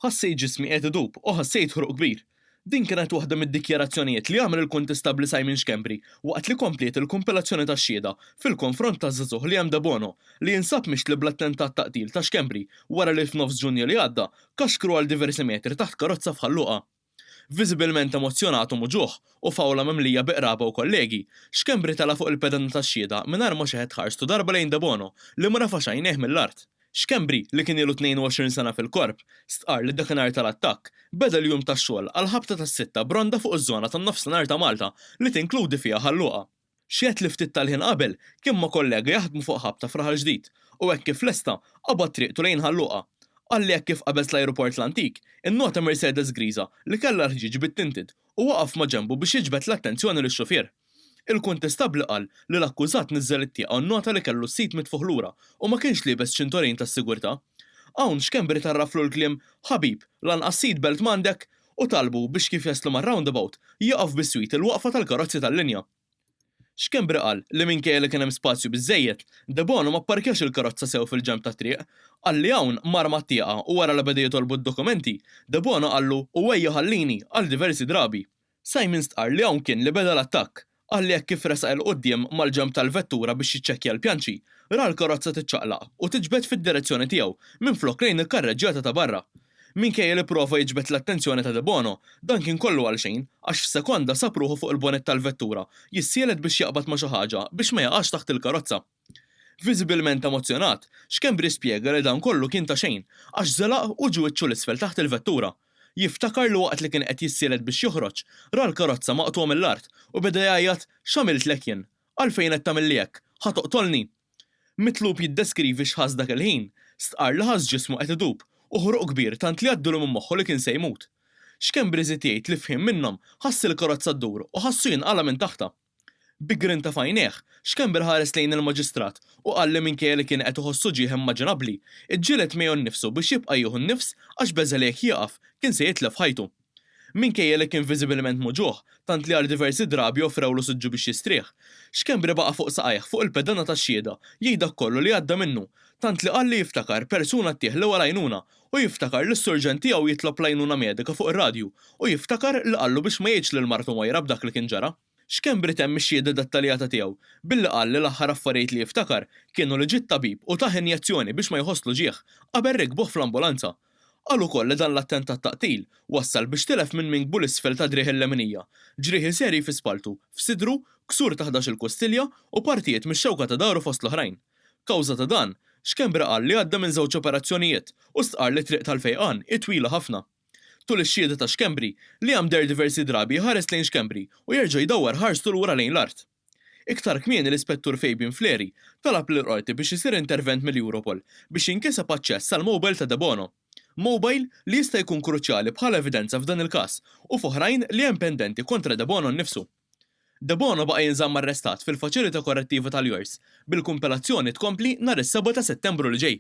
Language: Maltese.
Ħassejt ġismi qiegħed idub u ħassejt ħruq kbir. Din kienet waħda mid-dikjarazzjonijiet li għamel il-Kuntistabbli Simon Schembri waqt li kompliet il-kumpilazzjoni tax-xhieda fil-konfront taż-żagħżugħ Liam Debono li jinsab mixli bl-attentat ta' qtil ta' Schembri wara li f'nofs Ġunju li għadda kaxkru għal diversi metri taħt karozza f'Ħal Luqa. Viżibilment emozzjonat u muġugħ, u f'awla mimlija bi qraba u kollegi, Schembri tela' fuq il-pedana tax-xhieda mingħajr ma xeħet ħarstu darba lejn Debono li ma refax għajnejh mill-art. Schembri, li kien ilu 22 sena fil-Korp, stqarr li dakinhar tal-attakk, beda l-jum tax-xogħol għall-ħabta tas-sitta b'ronda fuq iż-żona tan-Nofsinhar ta' Malta li tinkludi fiha Ħal Luqa. Xehed li ftit tal-ħin qabel kien ma' kollega jaħdmu fuq ħabta f'Raħal Ġdid u hekk kif lesta, qabad triqtu lejn Ħal Luqa. Qal li hekk kif qabeż l-ajruport l-antik, innota Mercedes griża li kellha l-ħġieġ bit-tinted u waqaf maġenbu biex jiġbed l-attenzjoni lix-xufier. Il-kuntestabbli qal li l-akkużat niżżel it-tieqa u nnota li kellu s-seat mitfugħ lura u ma kienx liebes ċintorin tas-sigurtà. Hawn Schembri tarraflu l-kliem Ħabib, lanqas seat belt m'għandek? u talbu biex kif jaslu mar-roundabout jieqaf biswit il-waqfa tal-karozzi tal-linja. Schembri qal li minkejja li kien hemm spazju biżżejjed, Debono ma pparkjax il-karozza sew fil-ġenb tat-triq. Qal li hawn mar mat-tieqa u wara li beda jitolbu d-dokumenti, Debono qallu u ejja ħallini għal diversi drabi. Simon stqarr li hawn kien li beda l-attakk. Qal li hekk kif resaq 'il quddiem mal-ġenb tal-vettura biex jiċċekkja l-pjanċi, ra l-karozza tiċċaqlaq u tiġbed fid-direzzjoni tiegħu minflok lejn il-karreġġjata ta' barra. Minkejja li pprova jiġbed l-attenzjoni ta' Debono, dan kien kollu għalxejn għax f'sekonda sab ruħu fuq il-bonnet tal-vettura jissielet biex jaqbad ma' xi ħaġa biex ma jaqax taħt il-karozza. Viżibilment emozzjonat, Schembri spjega li dan kollu kien ta' xejn għax żelaq u ġie wiċċu 'l isfel taħt il-vettura. Jiftakar li waqt li kien qed jissielet biex joħroġ, ra l-karozza maqtugħa mill-art u beda jgħajjat X'għamiltlek jien? Għalfejn qed tagħmilli hekk? Ħa toqtolni? Mitlub jiddeskrivi x'ħass dak il-ħin, stqarr li ħass ġismu qed idub u ħruq kbir tant li għaddilu minn moħħu li kien se jmut. Schembri żied jgħid li f'ħin minnhom ħass il-karozza ddur u ħassu jinqala' minn taħtha. Bi grinta f'għajnejh, Schembri ħares lejn il-Maġistrat u qal li minkejja li kien qed iħoss uġigħ immaġinabbli, iġġieled miegħu nnifsu biex jibqa' jieħu n-nifs għax beża' li jekk jieqaf, kien se jitlef ħajtu. Minkejja li kien viżibilment muġugħ, tant li għal diversi drabi offrewlu siġġu biex jistrieħ, Schembri baqa' fuq saqajh fuq il-pedana tax-xhieda jgħid dak kollu li għadda minnu, tant li qal li jiftakar persuna ttih l-ewwel għajnuna u jiftakar lis-surġent tiegħu jitlob l-għajnuna medika fuq ir-radju u jiftakar li qallu biex ma jgħidx lil martu Moira b'dak li kien ġara. Schembri temm ix-xhieda dettaljata tiegħu billi qal li l-aħħar affarijiet li jiftakar kienu li ġie t-tabib u tah injezzjoni biex ma jħoss l-uġigħ qabel rikbuh fl-ambulanza. Qal ukoll li dan l-attentat ta' qtil wassal biex tilef minn minkbu 'l isfel ta' driegħ il-leminija, ġrieħi serji fi spalltu, f'sidru, ksur ta' 11-il kustilja u partijiet mix-xewka ta' dahru fost l-oħrajn. Kawża ta' dan, Schembri qal li għadda minn żewġ operazzjonijiet u stqarr li t-triq tal-fejqan hi twila ħafna. Tul ix-xhieda ta' Schembri, Liam deher diversi drabi jħares lejn Schembri u jerġa' jdawwar ħarstu lura lejn l-art. Iktar kmieni l-Ispettur Fabian Fleri talab lill-Qorti biex isir intervent mill-Europol biex jinkiseb aċċess għall-mobile ta' Debono. Mobile li jista' jkun kruċjali bħala evidenza f'dan il-każ u f'oħrajn li hemm pendenti kontra Debono nnifsu. Debono baqa' jinżamm arrestat fil-Faċilità Korrettiva tal-Jors, bil-kumpilazzjoni tkompli nhar is-Sebgħa ta' Settembru li ġej.